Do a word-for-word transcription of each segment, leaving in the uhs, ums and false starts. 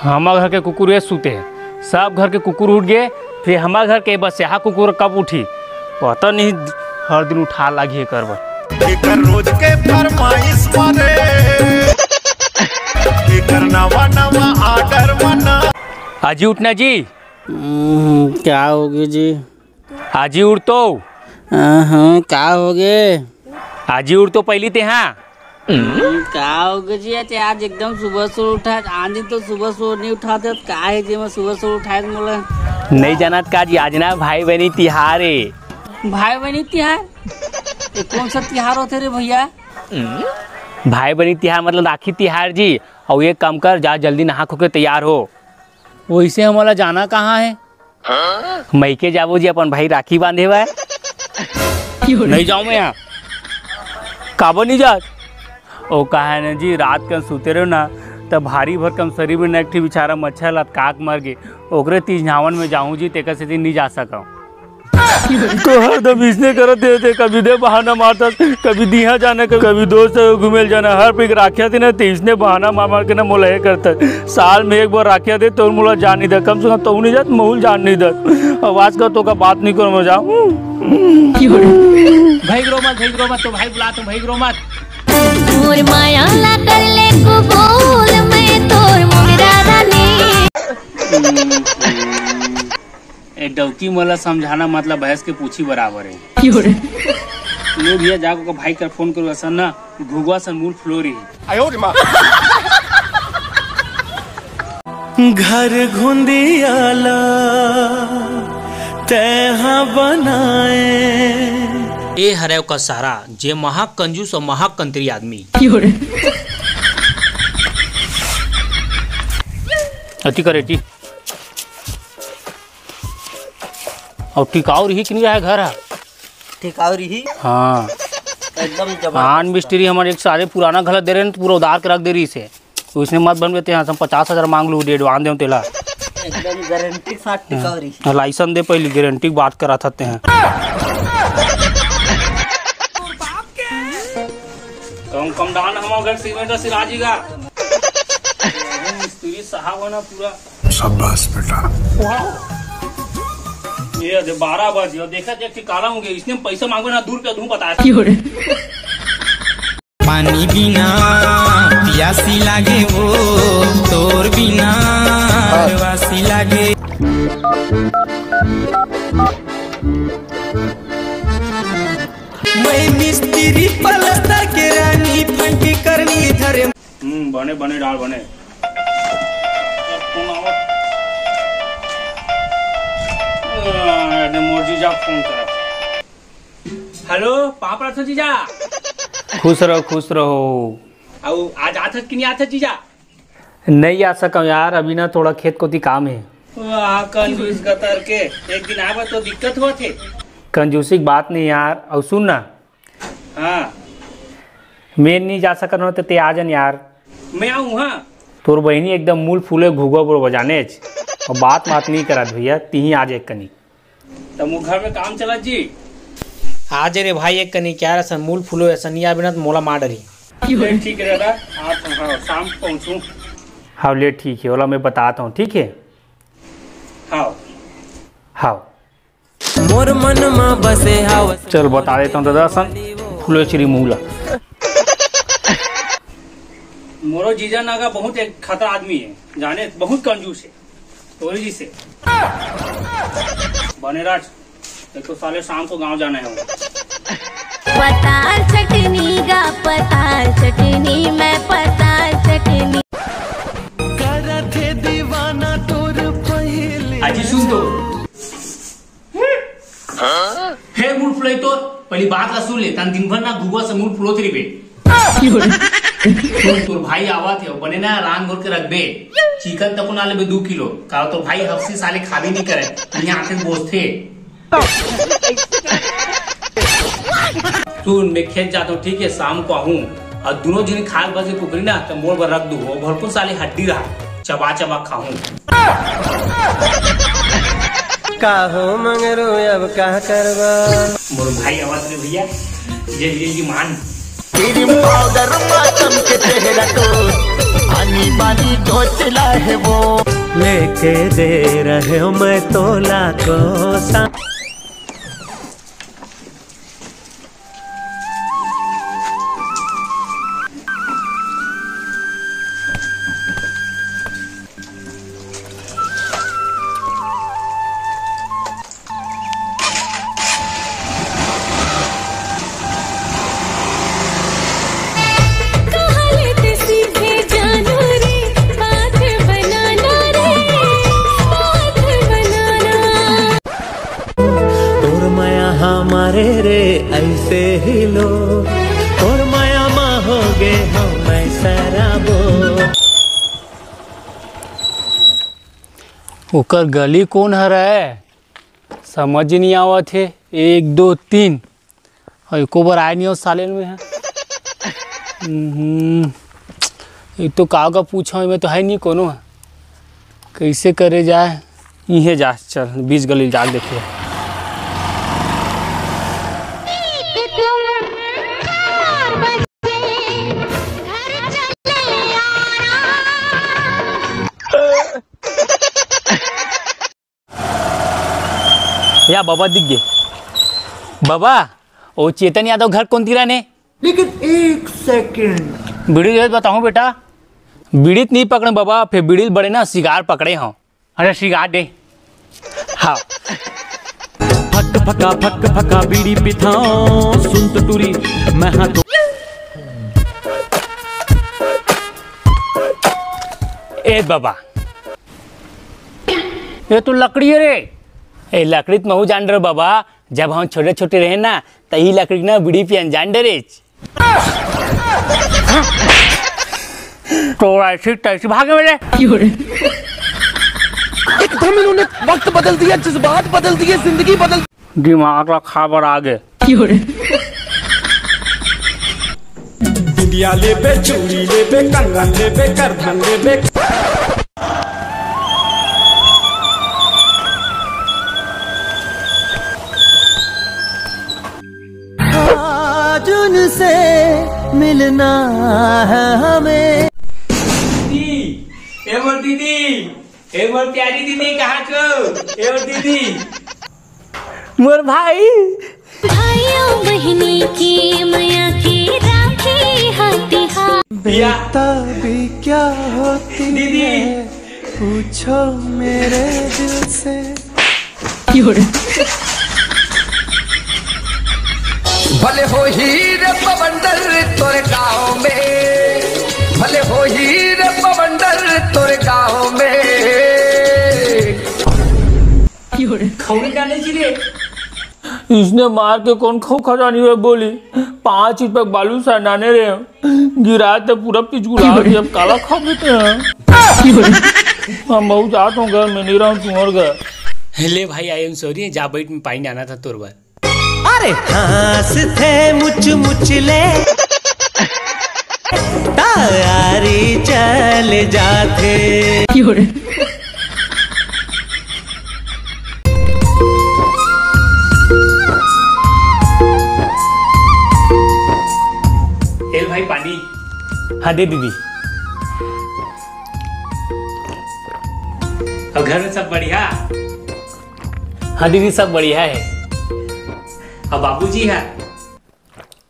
हमर घर के कुकुर ये सूते हे, सब घर के कुकुर उठ गए, फिर हमर घर के बस यहाँ कुकुर कब उठी, पता नहीं, हर दिन उठा लागी एकर बर। एकर रोज के फरमाइश मारे, एकर नवा नवा ऑर्डर बना। अजी उठना जी। हम्म, क्या होगे जी? आजी उठ तो। हाँ, हाँ, का होगे? आजी उठ तो पहली ते, हाँ। हम्म, का होगे जी? ते आज एकदम सुबह सुबह उठा, आंधी तो सुबह सुबह नहीं उठाते, का है जे मैं सुबह सुबह उठाए मोला? नहीं जानत का जी, आज ना भाई बहनी तिहार है। भाई बहनी तिहार? ये कौन सा तिहार होते रे भैया? भाई बहनी तिहार मतलब राखी तिहार जी। और ये काम कर, जा जल्दी नहा खो के तैयार हो। वैसे हमला जाना कहाँ है? मइके जाबो जी, अपन भाई राखी बांधे बर। नहीं जाऊं मैं यहाँ। काबर नहीं जात? ओ, कहा है ना जी, रात कन सुते रहो ना, तब भारी भरकम शरीर में ना एक ठी बेचारा मच्छर लतकाक मर गे, ओकरे तिझनावन में जाऊं जी, तेकर सेती नहीं जा सकव। तो हरदम इसने करत हे, ते कभी दे बहाना मारत, कभी दिहा जाने, कभी दोस्त से घूमे जाना, हर पीक राखिया थे ना, ते इसने बहाना मार मार के ना मोला ये करता। साल में एक बार राखिया दे तो मोला जान नहीं दे, कम से कम तो नहीं जात, महूल जान नहीं दे। आवाज का तो का बात नहीं करो, मैं जाऊं। भाई रो मत, भाई रो मत, तो भाई बुला, तुम भाई रो मत। मोर माया ला कर ले कबूल, मैं तोर मोगरा रानी। ए डौकी मोला समझाना मतलब भैंस के पूछी बराबर है। क्यों रे? ले भैया, जाके ओकर भाई कर फोन करो, असन ना घुघुआ सन मूल फ्लोरी। घर घुंदियाला तैहा बनाए। ए हरे ओकर सारा, जे महा कंजूस और महा कंत्री आदमी। क्यों रे? अति करे जी। और टिकाऊ रही कि नहीं रहे घर ह? टिकाऊ रही। हाँ। एकदम जबरदस्त। आन मिस्त्री हमर एक सारे पुराना घर दे रहे हैं, तो पूरा उधार के रख दे रही से। तो इसने मत बनवे ते, हाँ, हम पचास हजार मांग लू, advance देव तेला। एकदम गारंटी के साथ टिकाऊ रही। हाँ, लाइसेंस दे पहली, गारंटी की बात करा था ते हैं। कम, कम डाल, हम अगर सीमेंट से राजी का। मिस्त्री साहब है ना पूरा। शाबाश बेटा। ये दे बारह बज गया, देखा देख के काला हो गया, इसने पैसा मांगो ना, दो रुपया दूं बता। क्यों रे? पानी बिना पियासी लागे वो, तोर बिना प्यासी लागे। मैं मिस्त्री पलस्तर के रानी, फंकी करनी धरे। हम्म, बने, बने, डाल बने। अब फोन आवत। आ, अरे मोर जीजा फोन करा। हेलो, पाँव परत हो जीजा। खुश रहो, खुश रहो। अउ आज आथस कि नहीं आथस जीजा? नहीं आ सकव यार, अभी ना थोड़ा खेत कोती काम है। वाह, कंजूस गतर के, एक दिन आवे तो दिक्कत होत हे। कंजूसी की बात नहीं यार, अउ सुन ना, हाँ। मैं नहीं जा सकत हूँ, तो ते आ जन यार। मैं आऊँ, हाँ। तोर बहिनी एकदम मूल फूले घुघुआ बुढ़वा जानेच। और बात मात नहीं करत भैया, तिही आ जाए कनी। तब वो घर में काम चलत जी। आ जे रे भाई, एक कनी क्या रसन मूल फूलो ऐसा नहीं आबे ना तो मोला मार डरी। ठीक है दादा, आप, हाँ, शाम को पहुँचूँ। हाँ ले ठीक है, ओला मैं बताता हूँ, ठीक है? हाँ। हाँ। मोर मन मा बसे हावस। चल बता देता हूँ दादा सन, फुलेश्वरी मूला। मोरो जीजा नागा बहुत एक खतरा आदमी है, जाने बहुत कंजूस है। तोरी जी से बने राज, एक तो साले शाम को गांव जाना है। पताल चटनी गा पताल चटनी, मैं पताल चटनी। करत हे दीवाना तोर पहिले। अजी सुन तो। हे मूल फुलाई तोर, पहली बात ला सुन ले, तन दिन भर ना घुघुआ से मूल फुलोत रहिबे। सुन, तोर भाई आवत हे, बने ना रांग घोर के रखबे। चिकन तको ना लेबे दू किलो, का तोर भाई हफ्सी साले खाबे नहीं करे, यहाँ आके बोसथे। सुन, मैं खेत जाता हूँ, ठीक है, शाम को आहूँ। और दोनों जने खाल बचे कुकरी ना, तो मोर बर रख दू, वो भरपूर साले हड्डी रहा, चबा चबा खाहूँ। का हो मंगरू, अब का करबा? मोर भाई आवाज रे भैया, जल्दी जल्दी मान। क्रीम पाउडर मा चमके चेहरा तो। बानी ढोचला है वो। लेके दे रहे हो मैं तोला को सा। तोर मया हमारे रे, ऐसे ही लो। तोर मया मा हो गे हम सराबो। ओकर गली कोन हरय? समझ नहीं आवत हे। एक, दो, तीन, अउ एको बार आए नहीं हो साले में है। हम्म, ये तो का का पूछा, मैं तो है नहीं कोनो। कैसे करे जाए? इहे जा, चल, बीच गली जाके देखिए। या बाबा दिख गे। बाबा, वो चेतन यादव घर कोन तीरा ने? लेकिन एक सेकंड। बीड़ी दे बताऊं बेटा, बीड़ी त नहीं पकड़े बाबा, फिर बीड़ी बड़े ना सिगार पकड़े हो। अच्छा सिगार दे। हाँ। फक फका फक फका बीड़ी पिथाओ, सुन तो टूरी, मैं हाँ तो। ए बाबा, ये तो लकड़ी है रे। ए लकड़ी तो महू जान रहे बाबा, जब हम छोटे छोटे रहे ना, त ई लकड़ी ना बीड़ी पियन जान डरे। तो ऐसी तैसी भागे मेरे। एकदम इन्होंने वक्त बदल दिया, जज्बात बदल दिए, जिंदगी बदल। दिमाग ला खा बर आगे। बिंदिया लेबे, चूड़ी लेबे, कंगन लेबे, करधन लेबे। आज उनसे मिलना है हमें। दीदी, ए मोर दीदी, ए मोर प्यारी दीदी, कहाँ छो? ए मोर दीदी। मोर भाई। भाइयों बहिनी के मया के राखी ह तिहार। बेटा भी क्या होती दीदी। है, पूछो मेरे दिल से। भले हो हीर बवंडर तोरे गाँव में, भले हो हीर बवंडर तोरे गाँव में। खौरी डाले जी रे। इसने मार के कौन खौ खजानी है बोली? पाँच रुपए बालू सा नाने रे, गिरा ते पूरा पिचगुला दिया, अब काला खा लेते हैं। हम बहुत जात हूँ घर में, नहीं रहूँ तुम्हारे घर। ले भाई, I am sorry, जा बैठ में पानी आना था तोर बर। अरे हाँस थे मुच मुच ले, तैयारी चल जाथे। एल भाई पानी। हाँ दे दीदी। और घर में सब बढ़िया? हाँ दीदी, सब बढ़िया है। और बाबूजी है?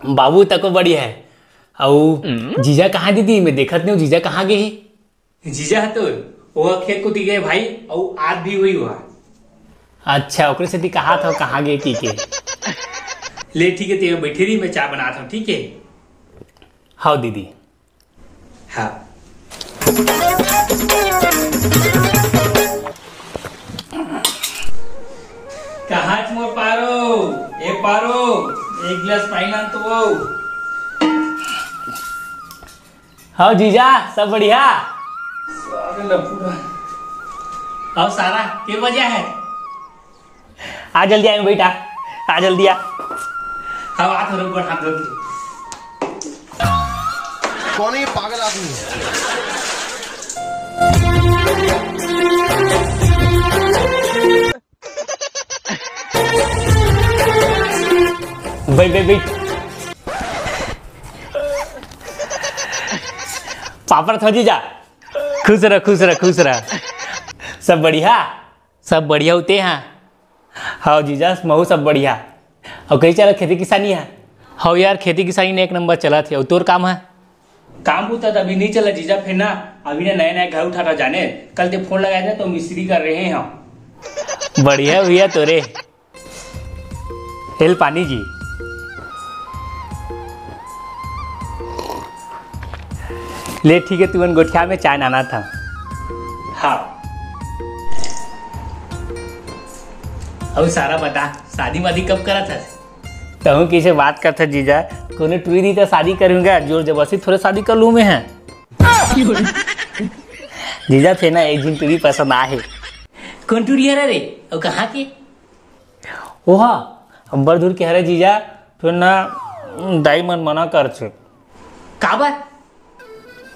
बाबू तको बढ़िया है। अउ जीजा कहाँ दीदी? मैं देखत नहीं हूँ, जीजा कहाँ गे हे? जीजा ह तो वो खेत कोती गए भाई, अउ आत भी हुई हुआ। अच्छा, ओकरे सेती कहा था कहाँ गे की के। ले ठीक है, ते बैठे रही, मैं चाय बनाता हूँ, ठीक है? हाँ दीदी। हाँ। कहाँ मोर पारो? ए पारो, एक गिलास पानी लान तो वो। हाँ जीजा, सब बढ़िया। सारे लफड़ा। और सारा के बजा है? आ जल्दी आए बेटा, आ जल्दी आ। हाँ, आ तो रुक, हाथ धो के। कौन है ये पागल आदमी? बैठ, बैठ, बैठ। पापड़ थो जीजा। खुश रह, खुश रह, खुश रह। सब बढ़िया? सब बढ़िया होते हैं। हाँ जीजा, महू सब बढ़िया। अउ कइसे चलत खेती किसानी हे? हव यार, खेती किसानी ने एक नंबर चलत हे। अउ तोर काम हे? काम बुता तो अभी नहीं चला जीजा, फिर ना अभी ना नया नया घर उठा रहा जाने। कल ते फोन लगाए थे तो मिस्त्री कर रहे हैं हम। बढ़िया भैया तोरे। हेल पानी जी। ले ठीक है, तुमन गोठिया में चाय नाना था। हाँ। अउ सारा बता, शादी वादी कब करा था? तहूँ कइसे बात करथस जीजा, कोनो टुरी दी त शादी करूँगा, जोर जबरदस्ती थोड़े शादी कर लूँ मैं ह। जीजा थे ना, एक झिन टुरी पसंद आ हे। कोन टुरी हरे रे? अउ कहाँ के? ओहा, अब्बड़ दूर के हरे जीजा, फिर ना दाई मन मना करथे। काबर?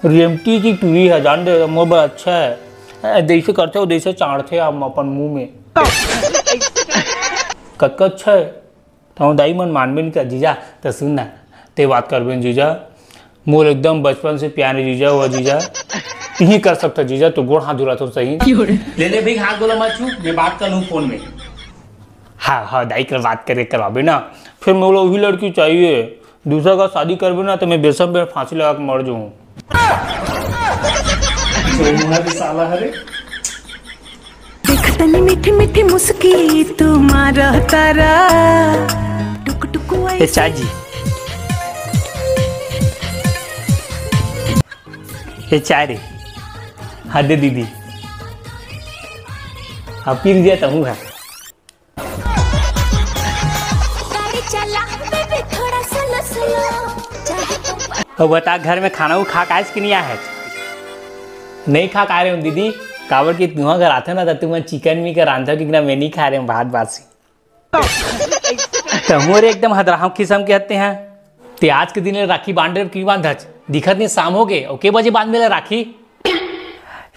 रेमटी की टुरी हे, जान दे, मोर बर अच्छा हे। ए, जइसे करथे, वो जइसे चाड़थे हम अपन मुंह में। कतका अच्छा हे। तो दाई मन मानबे नहीं कर जीजा, तो सुन ना, ते बात करबे न जीजा। मोर एकदम बचपन से प्यारे जीजा हुआ जीजा। यही कर सकता जीजा, तो गोड़ हाथ धुला तो सही। ले ले भाई, हाथ गोला मत छू, मैं बात कर लूँ फोन में। हाँ, हाँ, दाई कर बात करे करवाबे ना। फिर मोला वही लड़की चाहिए, दूसरा का शादी करबे ना, तो मैं बेसम में फांसी लगा के मर जाऊँ। जो मुँह भी साला हरे। देख तनी मीठी मीठी मुस्की तुम्हारा तारा। टुक टुक ए ऐसे चाची, ए चाय रे। हाँ दे दीदी। हाँ पी लिया तहूँ है। गाड़ी चला बेबी थोड़ा स्लो स्लो। चाहे तुम अब बता, घर में खाना वो खा के आयस कि नहीं आयस? नहीं खा के आ रहे हो दीदी, काबर कि तुहा घर आथे ना, तो तुमन चिकन मी कर रांधो कि ना, मैं नहीं खा रहे हूँ भात बासी। तो मोर एकदम हदराहम किस्म के हत्ते हैं। ते आज के दिन ले राखी बांध रहे हो कि बांधच? दिखत नहीं, शाम हो गए, ओके बजे बांध मेला राखी।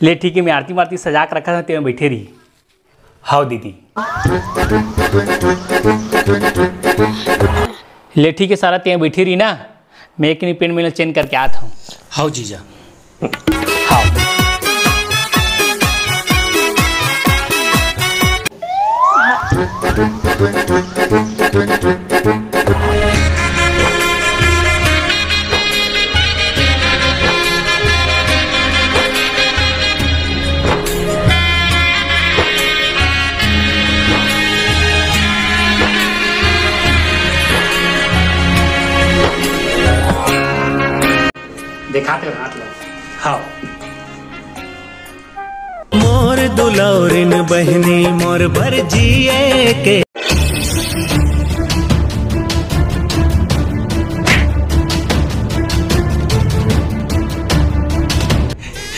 ले ठीक है, मैं आरती मारती सजा के रखा था, ते में बैठे रही। हाव दीदी। ले ठीक है सारा, ते बैठी रही ना, मैं एक पेंट में चेंज करके आत हूँ। हाव जीजा। हाव। देखाते हो हाथ ला। हाँ। मोर दुलौरिन बहिनी मोर बर जिए के।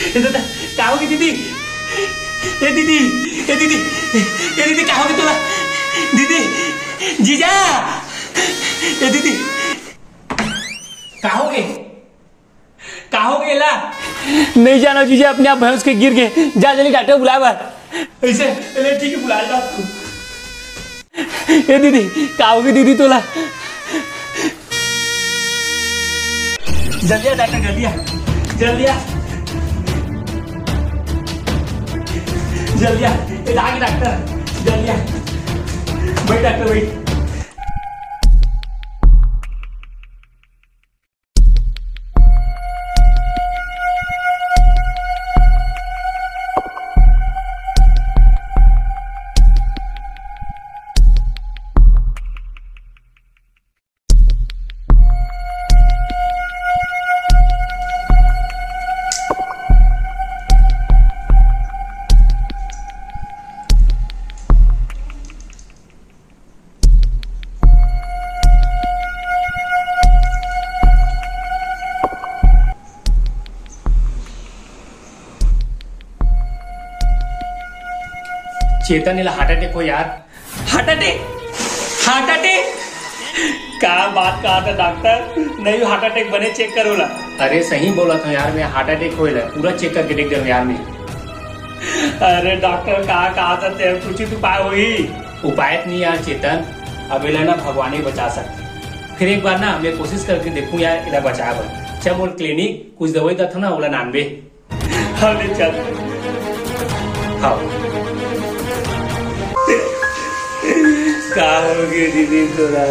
ए दादा, का होगे दीदी? ए दीदी, ए दीदी, ए दीदी, का होगे तोला? दीदी, जीजा, ए दीदी, का होगे? का होगे ला? नहीं जानो जीजा, अपने आप भैंस के गिर गए। जा जल्दी डॉक्टर बुलावा। ऐसे, ले ठीक है, बुला ला तू। ए दीदी, का होगे दीदी तोला? जल्दी आ डॉक्टर, जल्दी आ, जल्दी आ, जल्दी आ, ए, आ गए डॉक्टर, जल्दी आ, बैठ डॉक्टर, बैठ। चेतन, एला हार्ट अटैक हो यार। Heart attack? Heart attack? का बात कहा था डॉक्टर? नहीं, हार्ट अटैक बने, चेक करो ला। अरे सही बोला था यार, मैं हार्ट अटैक होएला, पूरा चेक करके देख दे यार मैं। अरे डॉक्टर, का कहा था ते, कुछ तो उपाय होई? उपाय तो नहीं यार चेतन, अब एला ना भगवान ही बचा सकते। फिर एक बार ना मैं कोशिश करके देखूं यार, एला बचाए बर। चल मोर क्लिनिक, कुछ दवाई दत ना, ओला नानबे। ले चल। हाँ। का हो गे दीदी तोला?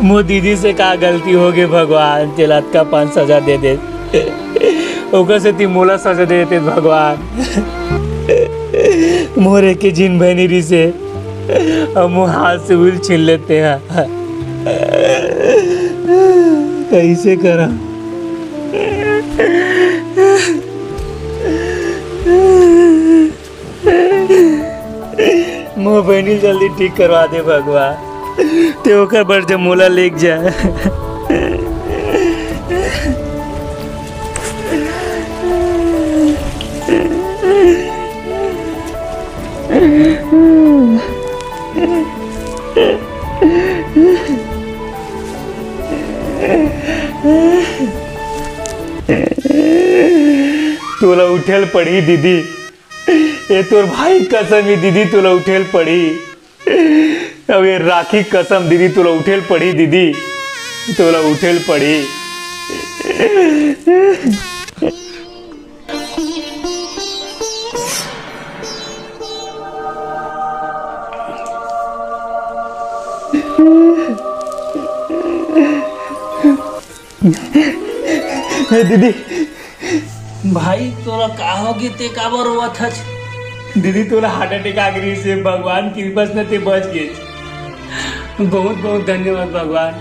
मोर दीदी से का गलती हो गे भगवान, तेला अतका पान सजा दे दे। ओकर सेती मोला सजा दे देते भगवान। मोर एके झिन बहिनी रिसे, अउ मोर हाथ से उइल छीन लेते हैं। कइसे करा? मोर बहिनी जल्दी ठीक करवा दे भगवान, ते ओकर बर जब मोला लेग जा। तोला उठेल पड़ी दीदी, ए तोर भाई कसम ही दीदी, तोला उठेल पड़ी। अब ये राखी कसम दीदी, तोला उठेल पड़ी दीदी, तोला उठेल पड़ी। दीदी, भाई, तोला का हो गे? ते काबर रोवत हच? दीदी, तोला हार्ट अटैक आ गे रिहिस हे, भगवान कृपा से न ते बच गे। बहुत बहुत धन्यवाद भगवान,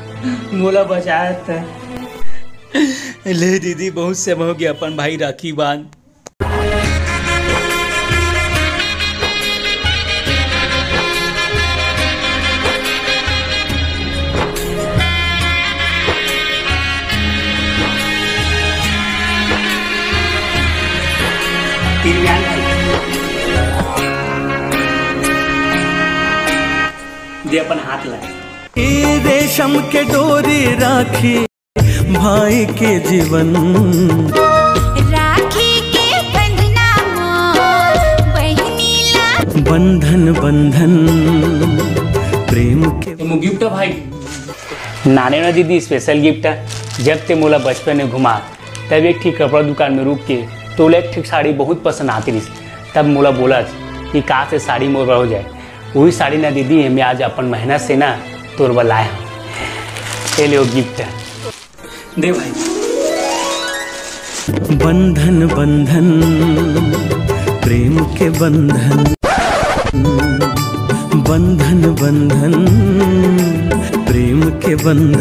मोला बचाए त। ले दीदी, बहुत समय हो गे अपन भाई राखी बांध। दे अपन हाथ ला। ए रेशम के डोरी राखी भाई के जीवन। राखी के बंधना मोर बहिनी ला। बंधन, बंधन प्रेम के। एमो गिफ्ट है भाई। नाने ना दीदी, स्पेशल गिफ्ट है। जब ते मोला बचपन में घुमा, तब एक ठीक कपड़ा दुकान में रुक के तोला एक ठीक साड़ी बहुत पसंद आती रहिस। तब मोला बोला कि का से साड़ी मोर बर हो जाए। वही साड़ी ना दीदी, मैं आज अपन मेहनत से ना तोर बर लाए हूँ। ये ले वो गिफ्ट। दे भाई। बंधन बंधन प्रेम के बंधन, बंधन बंधन प्रेम के बंधन।